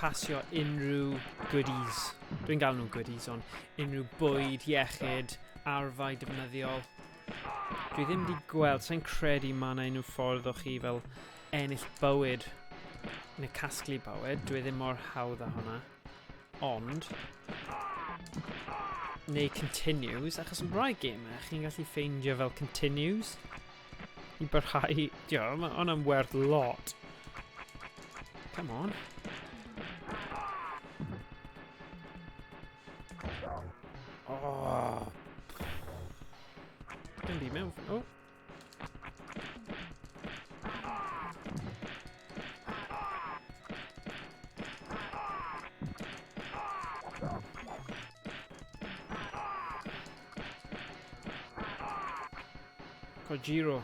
Pasio unrhyw goodies. Dwi'n gael nhw'n goodies, ond unrhyw bwyd, iechyd, arfau defnyddiol. Dwi ddim wedi gweld, sa'n credu mae yna unrhyw ffordd o chi fel ennill bywyd neu casglu bywyd. Dwi ddim mor hawdd â hwnna. Ond, neu continues, achos yn rai gemau, chi'n gallu ffeindio fel continues i barhau. Dio, mae hwnna'n werth lot. Come on. Oh. Dim byd mewn. Oh. Kojiro.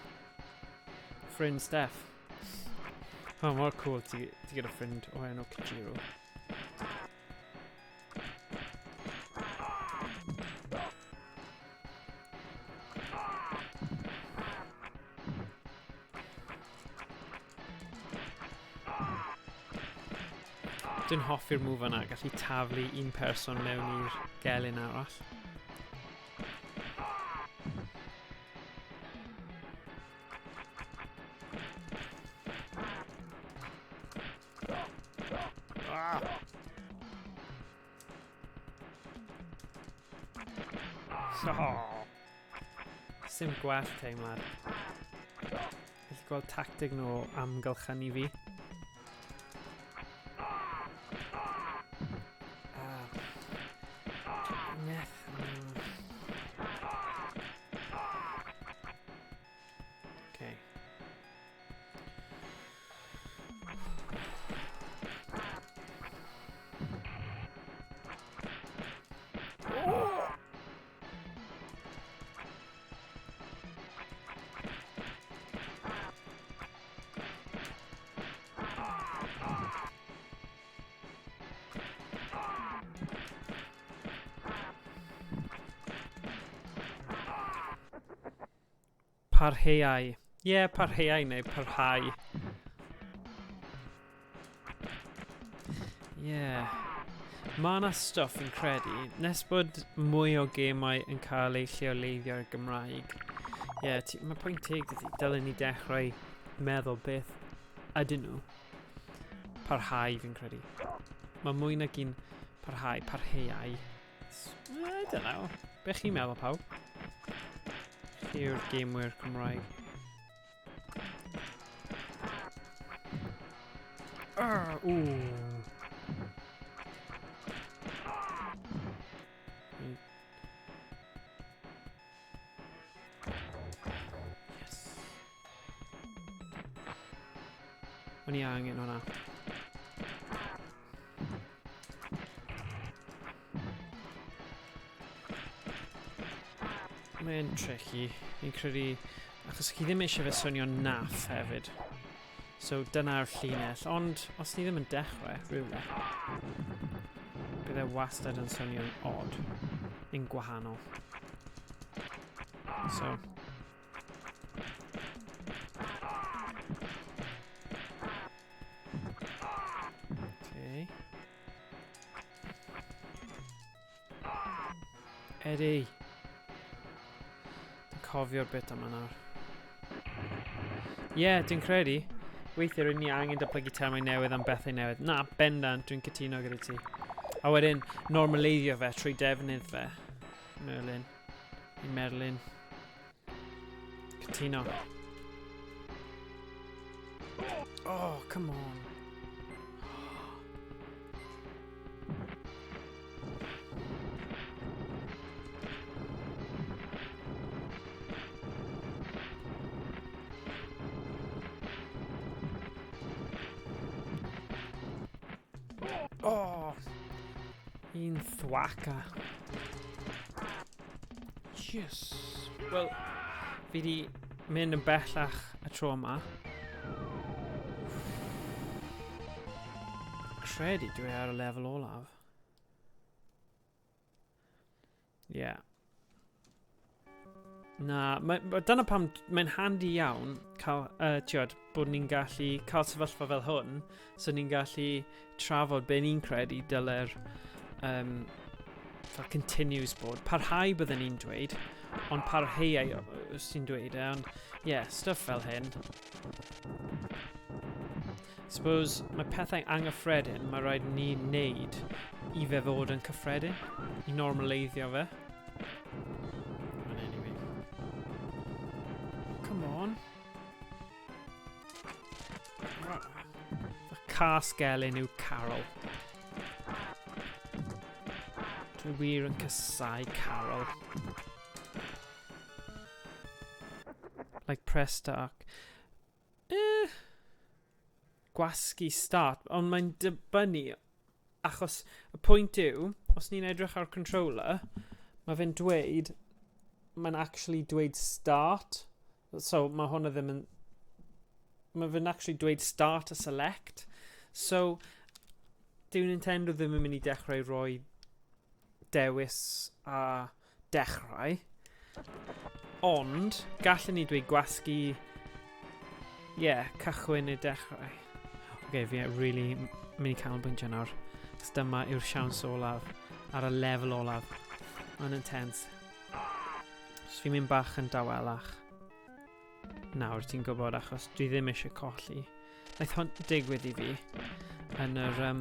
Friend Steph. Oh, mor cool ti, ti gyda ffrind o enw Kojiro. Dwi'n hoffi'r move yna, gallu taflu un person mewn i'r gelyn arall. Ah! Oh. Sim gwell teimlad. Gallu gweld tactig nhw o amgylchynu fi. Ah. Neth. Okay. Parheuau. Ie, yeah, parheuau neu parhau. Ie. Yeah. Mae yna stwff fi'n credu, nes bod mwy o gemau yn cael eu lleoleiddio ar Gymraeg. Ie, yeah, mae pwynt teg dydy, dylen ni dechrau meddwl beth ydyn nhw. Parhau fi'n credu. Mae mwy nag un parhau, parheuau. I don't know. Be chi'n meddwl pawb? Chi yw'r gamewyr Cymraeg. Arr, ooh. Yes. O'n i angen hwnna. Mae'n tricky. Fi'n credu Achos chi ddim eisiau fe swnio naff hefyd. So dyna'r llinell, ond os ni ddim yn dechrau rhywle, bydd e wastad yn swnio'n odd, yn gwahanol. So, Okay. Eddie. Dwi'n cofio'r bit yma nawr. Ie, yeah, dwi'n credu. Weithiau rydyn ni angen datblygu termau newydd am bethau newydd. Na, bendant, dwi'n cytuno gyda ti. A wedyn, normaleiddio fe trwy defnydd fe. Merlin. I Merlin. Cytuno. Oh, come on. Oh! Un thwaca. Yes. Wel, fi di mynd yn bellach y tro yma. Credu dwi ar y lefel olaf. Ie. Yeah. Na, mae, dyna pam mae'n handi iawn cael, tiod, bod ni'n gallu cael sefyllfa fel hwn, so ni'n gallu trafod be ni'n credu dyle'r um, fel continues bod. Parhau bydden ni'n dweud, ond parhau os ti'n dweud e, ond ie, yeah, stuff fel hyn. Suppose mae pethau anghyffredin mae rhaid ni wneud i fe fod yn cyffredin, i normaleiddio fe. Ond anyway. Come on. Fy cas gelyn yw Carol. Dwi wir yn casau Carol. Like press start. Eh, gwasgu start, ond mae'n dibynnu, achos y pwynt yw, os ni'n edrych ar controller, mae fe'n dweud, mae'n actually dweud start, so mae hwnna ddim yn, mae fe'n actually dweud start a select, so dyw Nintendo ddim yn mynd i dechrau rhoi dewis a dechrau. Ond, gallen ni dweud gwasgu... Ie, yeah, cychwyn neu dechrau. Oce, okay, fi really mynd i canolbwyntio nawr. Cos dyma yw'r siawns olaf, ar y lefel olaf. Mae'n intense. So fi'n mynd bach yn dawelach. Nawr, ti'n gwybod, achos dwi ddim eisiau colli. Naeth hwn digwydd i fi yn yr... Um...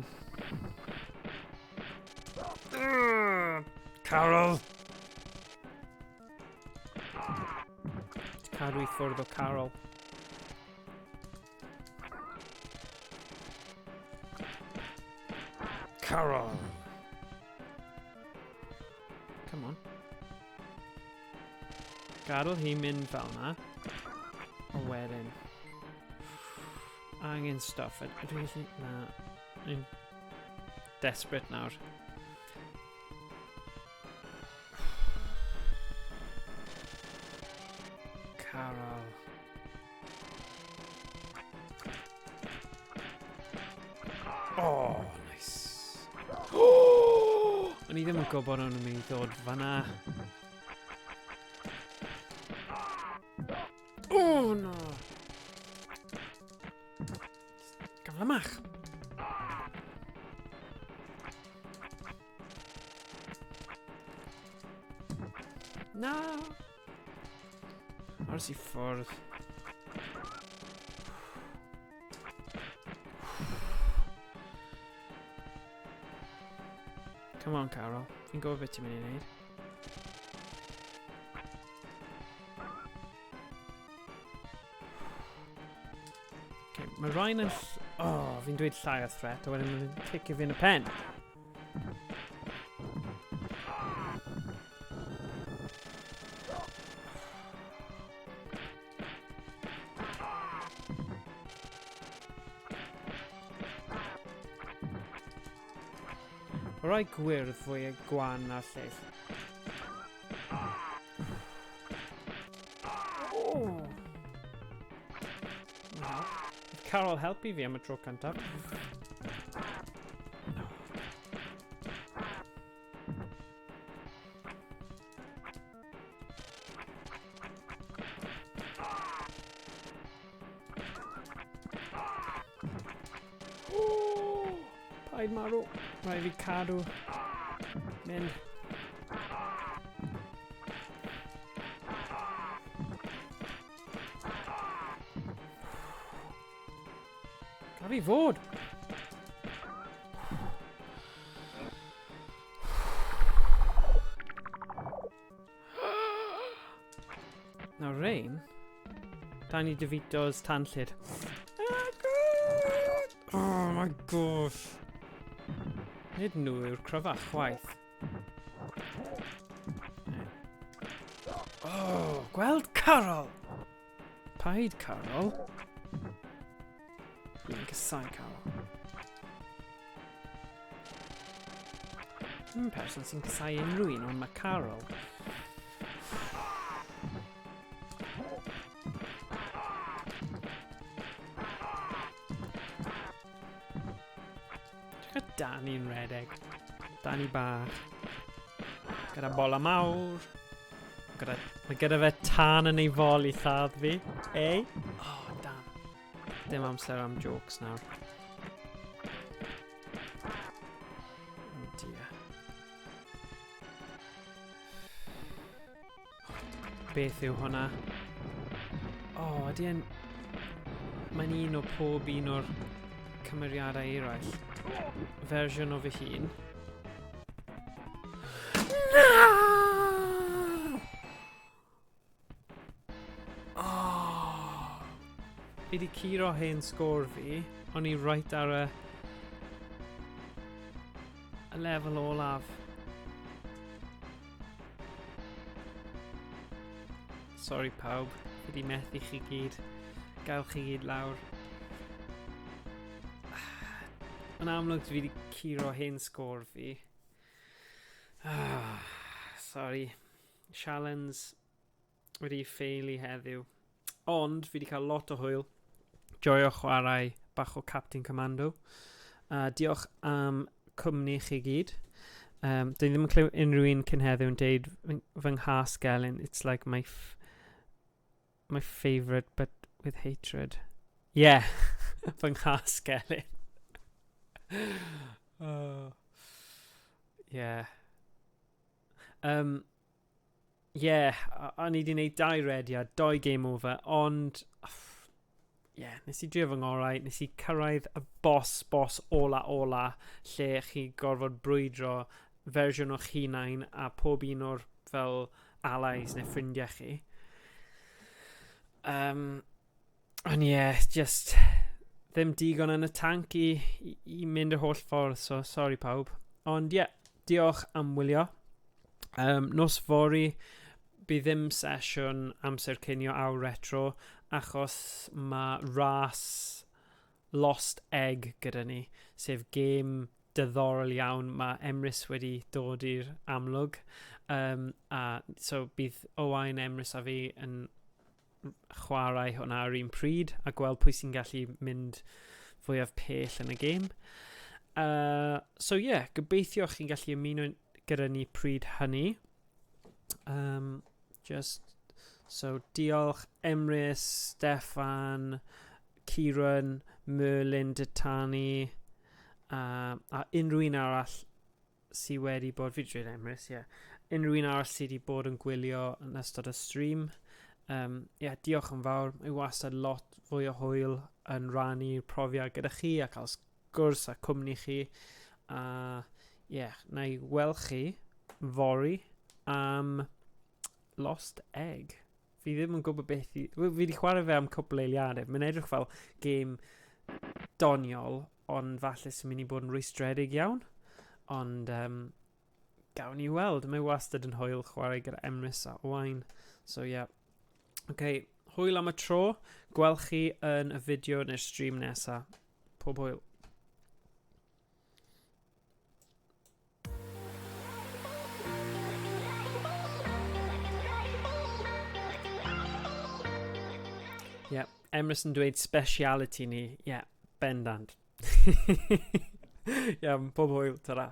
Carol! Cadw i ffwrdd o Carol. Carol! Come on. Gadael hi mynd fel na. A wedyn. Angen stuff. Ydw i'n gallu... Na. Dwi'n desperate nawr. Carol. Oh, nice. Oh! O'n i ddim yn gwybod o'n mynd i ddod fanna. Oh, no! Gyflymach! Na! Aros i ffwrdd. Come on, Carol. Fi'n gwybod beth ti'n mynd i wneud. Okay, mae Ryan yn... Oh, fi'n dweud llai o threat, a wedyn mae'n cicio fi yn y pen. Mae rai gwyrdd fwy gwan na'r lleill. Oh. Carol helpu fi am y tro cyntaf. No. Paid marw. Rhaid fi cadw. Mynd. Gaf fi fod? Nawr Rain, Danny DeVito's tanllyd. Oh my gosh. Nid nhw yw'r cryfach chwaith. Oh, gweld Carol! Paid Carol. Dwi'n casau Carol. Dwi'n person sy'n casau unrhyw un, ond mae Carol. Edrych at Danny'n redeg. Danny bach. Gyda bola mawr. Gyda, mae gyda fe tan yn ei fol i lladd fi. Ei? Oh, Dan. Dim amser am jokes nawr. Oh dear. Beth yw hwnna? Oh, ydy e'n... Mae'n un o pob un o'r cymeriadau eraill. Fersiwn o fy hun. Na! Oh! Fi di curo hen sgôr fi, o'n i right ar y, y lefel olaf. Sorry pawb, fi di methu chi gyd. Gael chi gyd lawr. Yn amlwg fi wedi curo hen sgôr fi. Ah, sorry. Challenge wedi ffeili heddiw. Ond fi wedi cael lot o hwyl. Joio chwarae bach o Captain Commando. Diolch am cwmni chi gyd. Dwi ddim yn clywed unrhyw un cyn heddiw yn deud fy nghas gelyn. It's like my, my favourite but with hatred. Yeah, fy nghas gelyn. Oh. Yeah. Yeah, o'n i wedi gwneud dau rediad, doi game over, ond... Yeah, nes i drio fy ngorau, nes i cyrraedd y boss, boss ola ola, lle chi gorfod brwydro fersiwn o'ch hunain a pob un o'r fel allies neu ffrindiau chi. Ond ie, yeah, just ddim digon yn y tank i, i, i mynd y holl ffordd, so sorry pawb. Ond ie, yeah, diolch am wylio. Nos fory, bydd ddim sesiwn amser cinio awr retro, achos mae ras Lost Egg gyda ni, sef gêm diddorol iawn. Mae Emrys wedi dod i'r amlwg. A so bydd Owain, Emrys a fi yn chwarae hwnna ar un pryd a gweld pwy sy'n gallu mynd fwyaf pell yn y gêm. So ie, yeah, gobeithio chi'n gallu ymuno gyda ni pryd hynny. Just, so diolch Emrys, Steffan, Kieran, Merlin, Ditani, a unrhyw un arall sydd wedi bod, fi dweud Emrys, ie, yeah. Unrhyw un arall sydd wedi bod yn gwylio yn ystod y stream. Yeah, diolch yn fawr. Mae wastad lot fwy o hwyl yn rannu'r profiad gyda chi a cael sgwrs a cwmni chi. A ie, yeah, na i weld chi fory am Lost Egg. Fi ddim yn gwybod beth i... Fi wedi chwarae fe am cwpl eiliadau. Mae'n edrych fel gêm doniol, ond falle sy'n mynd i bod yn rwystredig iawn. Ond gawn ni weld. Mae wastad yn hwyl chwarae gyda Emrys a Owain. So yeah. Okay, hwyl am y tro. Gweld chi yn y fideo neu'r stream nesa. Pob hwyl. Yep. Emrys yn dweud speciality ni. Ie, yeah, bendant. Iawn, pob hwyl, ta-ra.